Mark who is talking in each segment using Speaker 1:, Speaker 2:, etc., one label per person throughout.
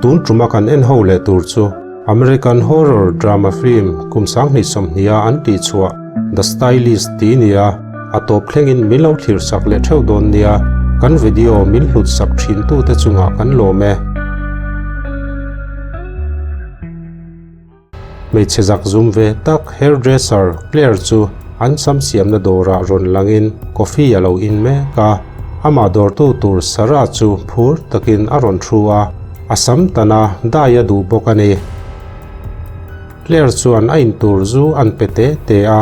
Speaker 1: Tun tuma kan en ho leh tur chu American horror drama film kum 2020 a an tihchhuah The Stylist tih nia a tawp thlengin min lo thlir sak leh theuh dawn nia kan video min hlut sak thin tute chungah kan lawm e. Hmeichhe zak zum ve tak hairdresser Claire chu an sam siamna dawrah rawn langin coffee a lo in mek a, amah dawrtu tur Sarah chu phur takin a rawn thu a, a sam tana dai a duh bawk a ni. Claire chuan a intur zu an pe te te a,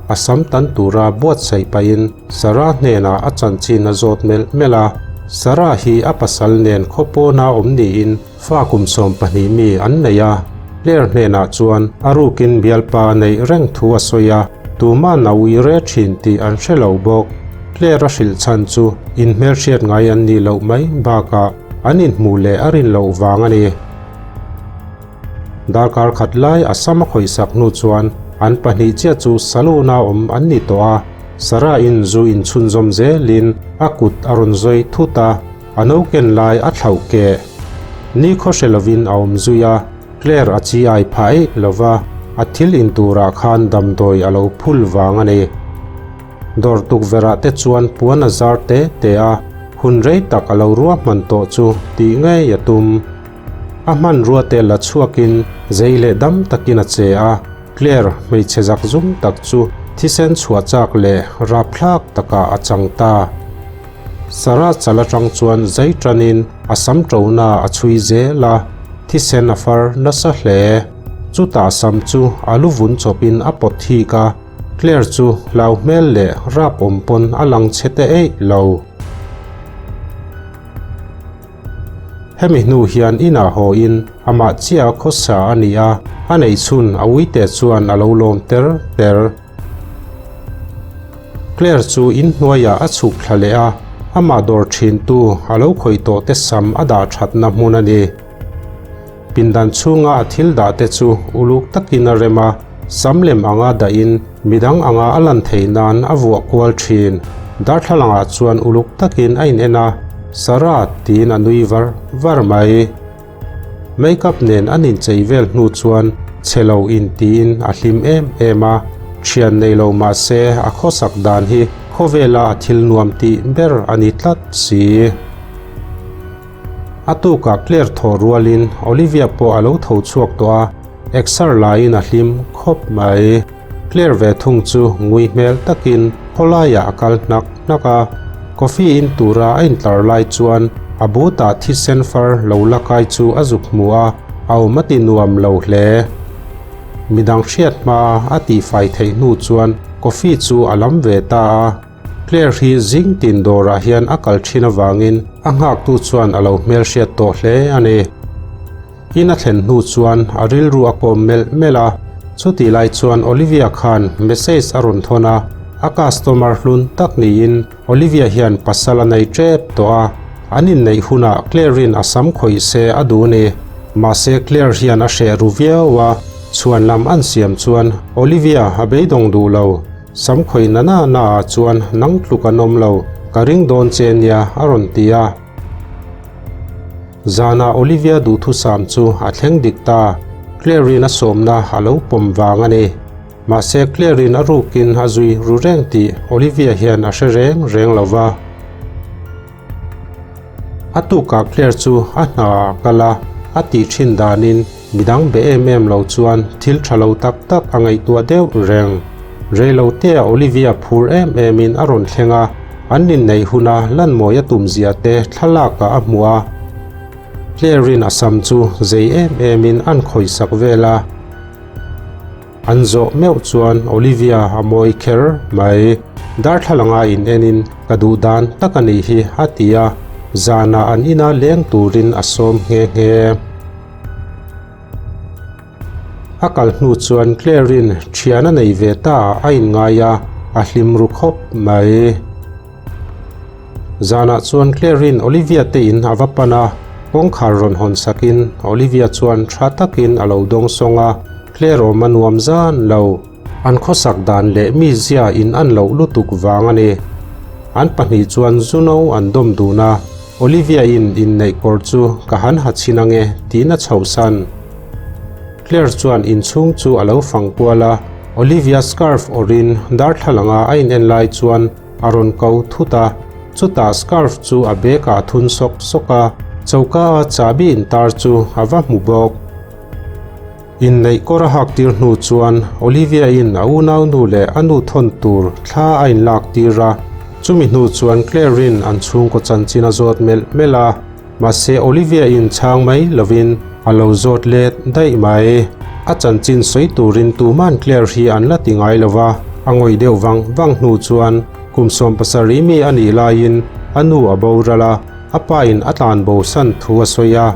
Speaker 1: a sam tan tura buatsaih pahin Sarah hnenah a chanchin a zawt melh melh a, Sarah hi a pasal nen khawpawna awm niin Fa kum 12 mi an nei a, Claire hnenah chuan a rukin bialpa a neih reng thu a sawi a, tuma'n a ui re thin tih an hre lo bawk. Claire a hrilh chhan chu inhmelhriat ngai an nih loh mai bakah an inhmuh leh a rin loh vang a ni. Darkar khat lai a sam a khawihsak hnu chuan an pahnih chiah chu saloon-a awm an ni tawh a, Sarah-in zu inchhunzawm zelin a kut a rawn zawi thut a. A no ken lai a thlauh keh. Ni khaw hre lovin a awm zui a, Claire a chi ai phah eih lova, a thil in turah khan damdawi a lo phul vang a ni. Dawr tukverhah te chuan puan a zar te te a, hun rei tak a lo ruahman tawh chu tih ngei a tum. A hmanrua te la chhuakin zei leh dam takin a che a, Claire hmeichhe zak zum tak chu thisen chhuah chak leh rapthlak takah a chang ta. Sarah chal atang chuan zai tanin a sam ṭona a chhui zel a, thisen a far nasa hle. Chutah sam chu a lu vun chawpin a pawt thik a, Claire chu hlau hmel leh rap awm pawn a lang chhe te eih lo. Hemi hnu hian inah hawiin amah chiah a khawsa a ni a, a neihchhun a uite chuan a lo lawm ter ter. Claire chu in hnuaiah a chhuk thla leh a, amah dawr thintu a lo khawih tawh te sam a dah thatna hmun a ni. Pindan chhunga a thil dah te chu uluk takin a rem a, sam lem anga dahin midang anga a lan theih nan a vuah kual thin. Darthlalangah chuan uluk takin a in en a, Sarah tiin a nui var var mai. Makeup nen an inchei vel hnu chuan chhe lo in tiin a hlim em em a, thian nei lo mah se a khawsak dan hi khawvela a thil nuam tih ber a ni tlat si. A tukah Claire thaw rualin Olivia pawh a lo tho chhuak tawh a, exer laiin a hlim khawp mai. Claire ve thung chu ngui hmel takin khawlaiah a kal hnak hnak a, coffee in tura a intlar lai chuan a butah thisen far lo la kai chu a zuk hmu a, a awm a ti nuam lo hle. Midang hriat hma a tihfai theih hnu chuan coffee chu a lam ve ta a, Claire hi zing tin dawrah hian a kal thin avangin a nghaktu chuan a lo hmelhriat tawh hle a ni. In a thlen hnu chuan a rilru a kawm melh melh a, chutih lai chuan Olivia khan message a rawn thawn a, a customer hlun tak niin Olivia hian pasal a nei tep tawh a, an inneih hunah Claire-in a sam khawih se a duh ni. Mahse Claire hian a hreh ru viau a, chhuan lam an siam chuan Olivia a beidawng duh lo. Sam khawih na na na ah chuan nang tluk an awm lo, ka ring dawn che nia a rawn ti a. Zanah Olivia duhthusam chu a thleng dik ta, Claire-in a sawmna a lo pawm vang a ni. Mahse Claire-in a rukin a zui ru reng tih Olivia hian a hre reng reng lo va. A tukah Claire chu a hna ah kal a, a tih thin danin midang be em em lo chuan thil tha lo tak tak a ngaihtuah deuh reng. Reilotea Olivia phur em emin a rawn thleng a, an inneih huna Lanmawi a tumzia te thlalakah a hmu a. Claire-in a sam chu zei em emin an khawihsak vel a. An zawh meuh chuan Olivia a mawi kher mai. Darthlalanga in enin ka duh dan tak a nih hi a ti a, zanah an ina leng turin a sawm nghe nghe. A kal hnu chuan Claire-in thian a nei ve ta a inngai a, a hlim ru khawp mai. Zanah chuan Claire-in Olivia te in a va pan a, kawngkhar rawn hawn sakin Olivia chuan tha takin a lo dawng sawng a, Claire awm a nuam zan lo. An khawsak dan leh mizia in an loh lutuk vang a ni. An pahnih chuan Zuno an dawm dun a, Olivia-in inneih kawr chu ka han ha chhin ange tiin a chhohsan. Claire chuan inchhung chu a lo fang kual a, Olivia scarf awrhin darthlalanga a inen lai chuan a rawn ko thut a, chutah scarf chu a bag ah a thun sawk sawk a, choka a chahbi intar chu a va hmu bawk. Inneih kawr a hak tir hnu chuan Olivia-in a unaunu leh a nu thawn tur thla a inlak tir a, chumi hnu chuan Claire-in an chhungkaw chanchin a zawt melh melh a, mahse Olivia-in chhang mai lovin a lo zawt let daih mai. A chanchin sawi turin tuman Claire hi an la ti ngai lo va, a ngawih deuh vang vang hnu chuan kum 70 mi a nih laiin a nu a boral a, a pa-in a tlanbo san thu a sawi a.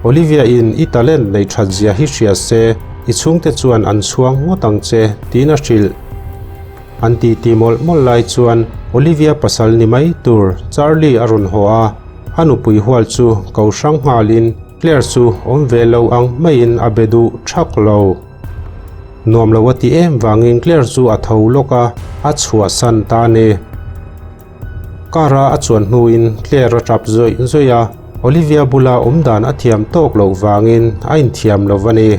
Speaker 1: Olivia in i talent nei that zia hi hria se, i chhungte chuan an chhuang ngawt ang che, tiin a hrilh. An titi mawlh mawlh lai chuan Olivia pasal ni mai tur Charlie a rawn haw a, a nupui hual chu ko hrang nghalin Claire chu awm ve lo ang maiin a be duh thak lo. Nuam lo a ti em vangin Claire chu a tho lawk a, a chhuahsan ta a ni. Car a a chuan hnuin Claire a tap zawih zawih a, Olivia bula awm dan a thiam tawk loh vangin a inthiam lo a ni.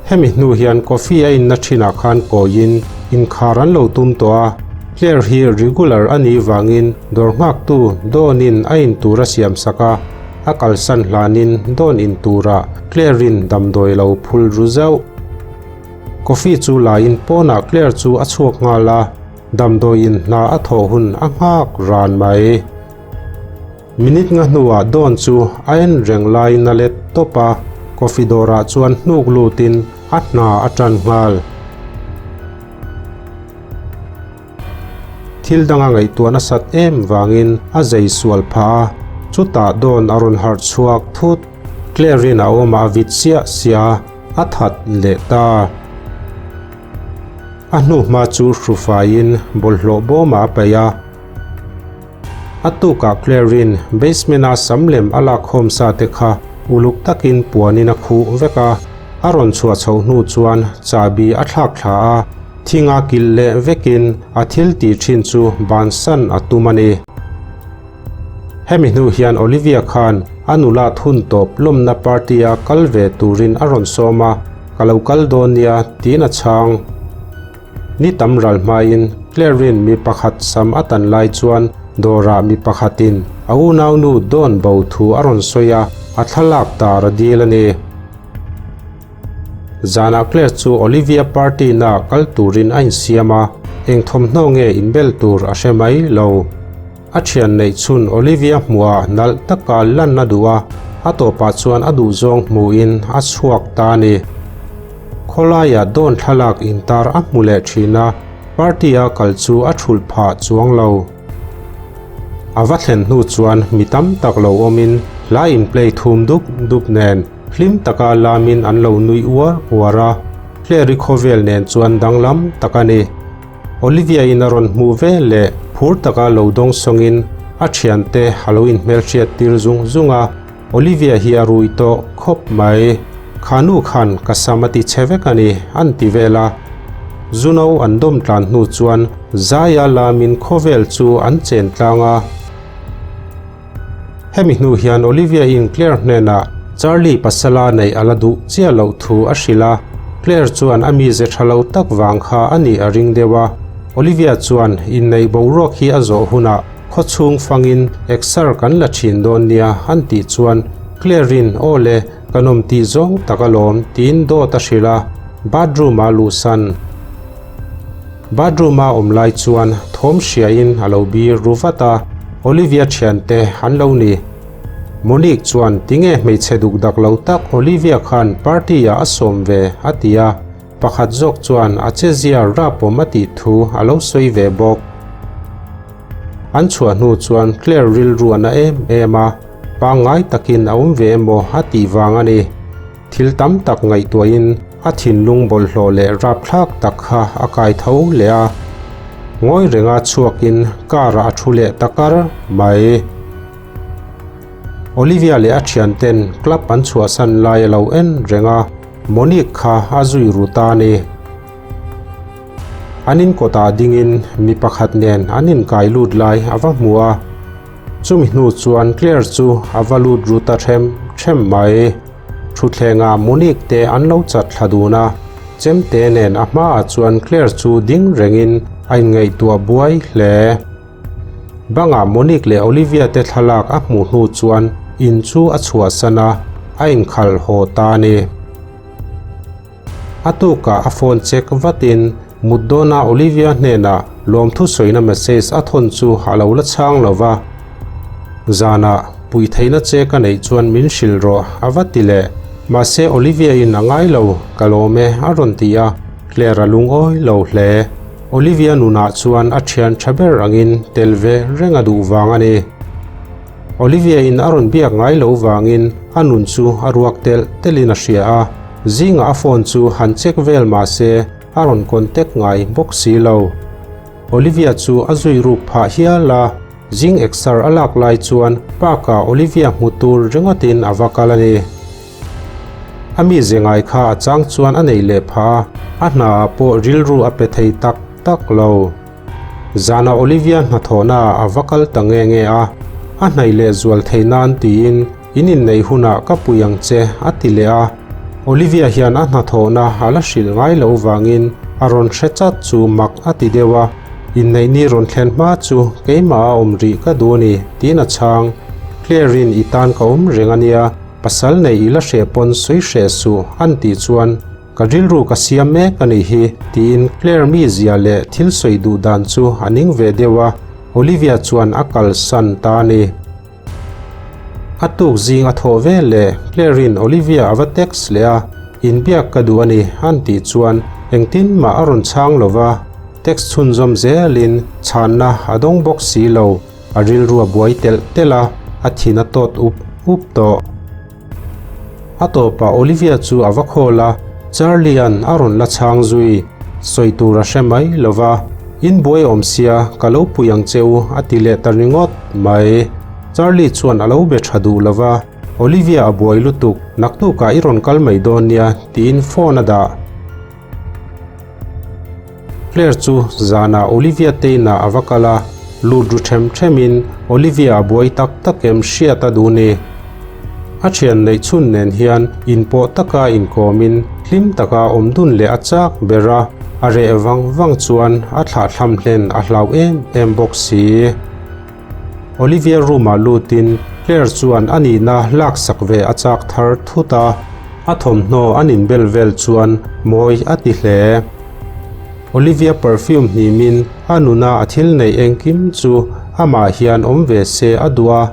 Speaker 1: Hemi hnu hian coffee a inna thinah khan kawiin inkhar an lo tum tawh a, Claire hi regular a nih vangin dawr nghaktu Dawn-in a in tur a siam sak a, a kalsan hlanin Dawn in turah Claire-in damdawi lo phul ru zauh. Coffee chu laiin pawnah Claire chu a chhuak nghal a. Damdawiin hna a thawh hun a nghak ran mai. Minute nga hnuah Dawn chu a en reng laiin a let tawp a, coffee dawrah chuan hnuk lutin a hna a tan nghal. Thil danga ngaihtuah nasat em vangin a zei sual phah a, chutah Dawn a rawn harh chhuak thut. Claire-in a awmah a vit siah siah a, a that leh ta. A hnuhma chu hrufaiin bawlhhlawh bawmah a paih a. A tukah Claire-in basement-a sam lem a lakkhawm sa te kha uluk takin puanin a khuh vek a. A rawn chhuah chhoh hnu chuan chahbi a thlak thla a, thinga kilh leh vekin a thil tih thin chu bansan a tum a ni. Hemi hnu hian Olivia khan a nula thun tawp lawmna party-a kal ve turin a rawn sawm a, ka lo kal dawn nia tiin a chhang. Ni tam ral hmain Claire-in mi pakhat sam a tan lai chuan dawrah mi pakhatin a unaunu dawn bo thu a rawn sawi a, a thlalak tar a dil a ni. Zanah Claire chu Olivia party na kal turin a insiam a, eng thawmhnaw nge inbel tur a hre mai lo. A thian neih chhun Olivia hmuhah nalh taka lan a duh a, a tawpah chuan a duhzawng hmuhin a chhuak ta a ni. Khawlaiah dawn thlalak intar a hmu leh thin a, party a kal chu a thulh phah chuang lo. A va thlen hnu chuan mi tam tak lo awmin hla in play thum dup dup nen hlim taka lamin an lo nui uar uar a, Claire-i khawvel nen chuan danglam tak a ni. Olivia-in a rawn hmuh ve leh phur taka lo dawng sawngin a thiante a lo inhmelhriat tir zung zung a, Olivia hi a rui tawh khawp mai. Kha nu khan ka sam a ti chhe vek a ni, an ti vel a. Zuno an dawm tlan hnu chuan Zaia lamin khawvel chu an chen tlang a. Hemi hnu hian Olivia-in Claire hnenah Charlie pasala neih a la duh chiah loh thu a hrilh a, Claire chuan a mize tha lo tak vang kha a nih a ring deuh a. Olivia chuan inneih boruak hi a zawh hunah khawchhung fangin exer kan la thin dawn nia an tih chuan Claire-in aw le, ka nawm tih zawng tak alawm tiin dawt a hrilh a, bathroom-ah luhsan. Bathroom-a awm lai chuan thawm hriain a lo bir ru vat a, Olivia thiante an lo ni. Monique chuan tinge hmeichhe duk dak lo tak Olivia khan party-ah a sawm ve a ti a, pakhat zawk chuan a chezia rapawm a tih thu a lo sawi ve bawk. An chhuah hnu chuan Claire rilru a na em em a, pangngai takin a awm ve emaw a tih vang a ni. Thil tam tak ngaihtuahin a thinlung bawlhhlawh leh rapthlak tak kha a kai tho leh a. Ngawi renga chhuakin car ah a thu leh ta kar mai. Olivia leh a thianten club an chhuahsan lai a lo en reng a, Monique kha a zui ru ta a ni. An in kawtah dingin mi pakhat nen an inkai lut lai a va hmu a. Chumi hnu chuan Claire chu a va lut ru ta ṭhem ṭhem mai. Thutthlengah Monique te an lo chat thla dun a, chemte nen a hmaah chuan Claire chu ding rengin a inngaihtuah buai hle. Bangah Monique leh Olivia te thlalak a hmuh hnu chuan in chu a chhuahsan a, a inkhalh haw ta a ni. A tukah a phone check vatin mut dawnah Olivia hnenah lawmthu sawina message a thawn chu a lo la chhang lo va. Zanah pui theihna che ka neih chuan min hrilh rawh a va ti leh. Mahse Olivia in a ngai lo, ka lawm e a rawn ti a, Claire a lungawi lo hle. Olivia nunah chuan a thian tha ber angin tel ve reng a duh vang a ni. Olivia in a rawn biak ngai lo vangin a nun chu a ruak telh telhin a hria a, zingah a phone chu han check vel mah se a rawn contact ngai bawk si lo. Olivia chu a zui ruk phah hial a, zing exer a lak lai chuan park ah Olivia hmu tur ringawtin a va kal a ni. A mi ze ngai kha a chang chuan a nei leh phah a, a hna ah pawh rilru a pe thei tak tak lo. Zana Olivia hnathawhna ah a va kal ta nge nge a, a hnaih leh zual thei nan tiin in inneih hunah ka pui ang che a ti leh a. Olivia hian a hnathawhna a la hrilh ngai loh vangin a rawn hre chat chu mak a ti deuh a, inneih ni rawn thlen hma chu keimah a awm rih ka duh a ni tiin a chhang. Claire-in i tan ka awm reng a nia, pasal neih i la hreh pawn sawi hreh suh an tih chuan Ka rilru ka siam mek a nih hi, tiin Claire mizia leh thil sawi duh dan chu a ning ve deuh a, Olivia chuan a kalsan ta a ni. A tuk zing a thawh ve leh Claire-in Olivia a va text leh a, Inbiak ka duh a ni, an tih chuan engtin mah a rawn chhang lo va, text chhunzawm zelin chhanna a dawng bawk si lo, a rilru a buai telh telh a, a thin a tawt up up tawh. A tawpah Olivia chu a va call a, Charlie-a'n a rawn la chhang zui. Sawi tur a hre mai lo va, In buai awm sia, ka lo pui ang che u a ti leh ta ringawt mai. Charlie chuan a lo be tha duh lo va, Olivia a buai lutuk, naktukah i rawn kal mai dawn nia tiin phone a dah. Claire chu zanah Olivia te inah a va kal a, lut ru them themin Olivia a buai tak tak em hriat a duh ni. A thian neih chhun nen hian inpawh taka inkawmin hlim taka awm dun leh a chak ber a, a reh vang vang chuan a thlahthlam hlen a hlau em em bawk si. Olivia room-ah lutin Claire chuan a nihna laksak ve a chak thar thut a, a thawmhnaw an inbel vel chuan mawi a ti hle. Olivia perfume hnimin a nuna a thil neih engkim chu amah hian awm ve se a duh a,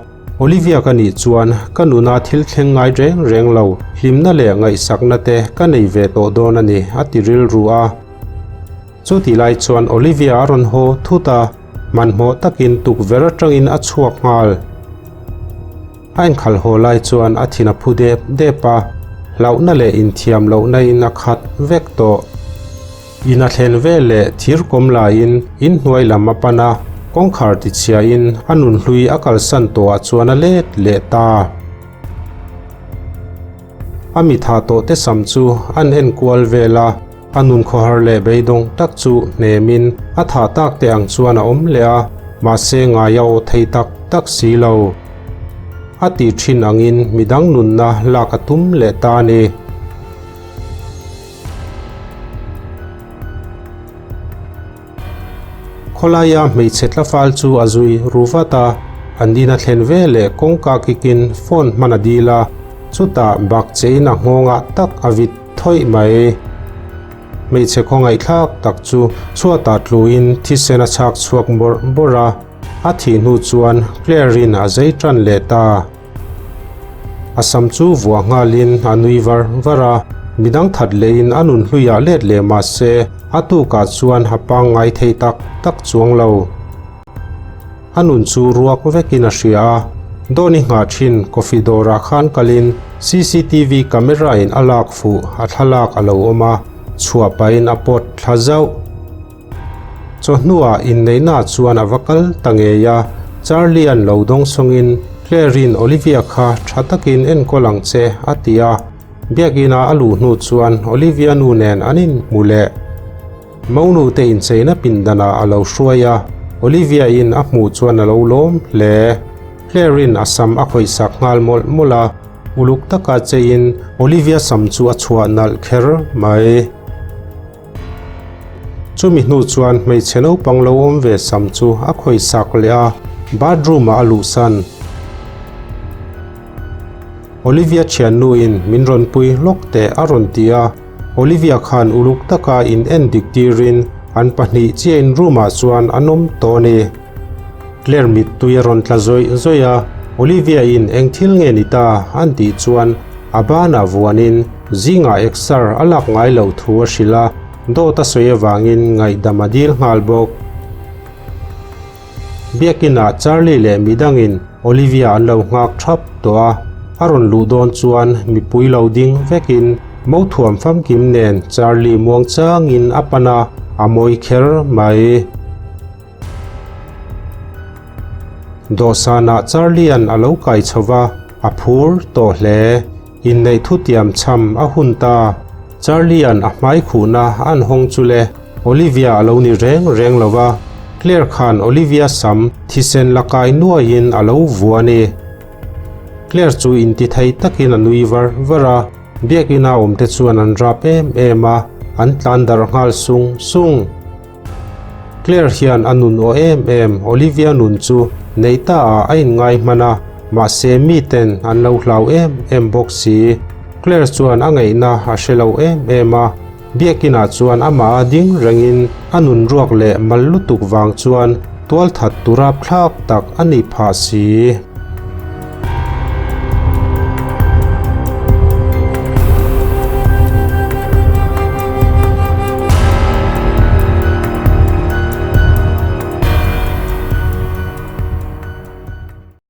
Speaker 1: Olivia ka nih chuan ka nuna thil thleng ngai reng reng lo, hlimna leh ngaihsakna te ka nei ve tawh dawn a ni a ti rilru a. Chutih lai chuan Olivia a rawn haw thut a. Hmanhmawh takin tukverh atangin a chhuak nghal. A inkhalh haw lai chuan a thin a phu dep dep a, hlauhna leh inthiam lohna in a khat vek tawh. In a thlen vel leh thir kawm laiin in hnuai lam a pan a, kawngkhar tichhiain a nunhlui a kalsan tawhah chuan a let leh ta. A mitha tawh te sam chu an en kual vel a, a nun khawhar leh beidawng tak chu hnemin a thah tak te ang chuan a awm leh a, mahse ngai a awh thei tak tak si lo. A tih thin angin midang nunna lak a tum leh ta a ni. Khawlaia hmeichhe tlafal chu a zui ru vat a, an in a thlen ve leh kawngka kikin phone hman a dil a, chutah bak chein a nghawngah tak a vit thawih mai. Hmeichhe khawngaihthlak tak chu chhuatah tluin thisen a chhak chhuak bawrh bawrh a, a thih hnu chuan Claire-in a zei tan leh ta. A sam chu vuah nghalin a nui var var a, midang that lehin a nun hluiah let leh mah se a tukah chuan a pangngai thei tak tak chuang lo. A nun chu ruak vekin a hria a, Dawni nghah thin coffee dawrah khan kalin cctv camera in a lak fuh a thlalak a lo awm a, chhuah pahin a pawt thla zauh. Chawhnuah inneihnaah chuan a va kal ta ngei a, Charlie-a'n lo dawng sawngin Claire-in Olivia kha tha takin enkawl ang che a ti a, biakina a luh hnu chuan Olivia nu nen an inhmu leh. Monu te incheina pindanah a lo hruai a, Olivia-in a hmuh chuan a lo lawm hle. Claire-in a sam a khawihsak nghal mawlh mawlh a, uluk taka cheiin Olivia sam chu a chhuah nalh kher mai. Chumi hnu chuan hmeichhe naupang lo awm ve sam chu a khawihsak leh a, bathroom-ah a luhsan. Olivia thiannuin min rawn pui hlawk teh a rawn ti a, Olivia khan uluk taka in en dik tirin an pahnih chiahin room-ah chuan an awm tawh a ni. Claire mittui a rawn tla zawih zawih a, Olivia-in eng thil nge ni ta an tih chuan a banah vuanin zingah exer a lak ngai loh thu a hrilh a, dawt a sawi avangin ngaihdam a dil nghal bawk. Biakinah Charlie leh midangin Olivia an lo nghak thap tawh a, a rawn luh dawn chuan mipui lo ding vekin mothuam famkim nen Charlie muangchangin a pan a, a mawi kher mai. Dawhsanah Charlie-a'n a lo kai chho va, a phur tawh hle. Inneih thutiam cham a hun ta. Charlie-a'n a hmai khuhna a'n hawng chu le, Olivia a lo ni reng reng lo va, Claire khan Olivia sam thisen la kai nuaiin a lo vua a ni. Claire chu intithei takin a nui var var a, biakina awmte chuan an rap em em a, an tlan darh nghal sung sung. Claire hian a nun aw em em Olivia nun chu nei ta ah a inngai hman a, mahse miten an lo hlau em em bawk si. Claire chuan a ngaihna a hre lo em em a, biakinah chuan amah a ding rengin a nun ruak leh mal lutuk vang chuan tualthat turap thlak tak a nih phah si.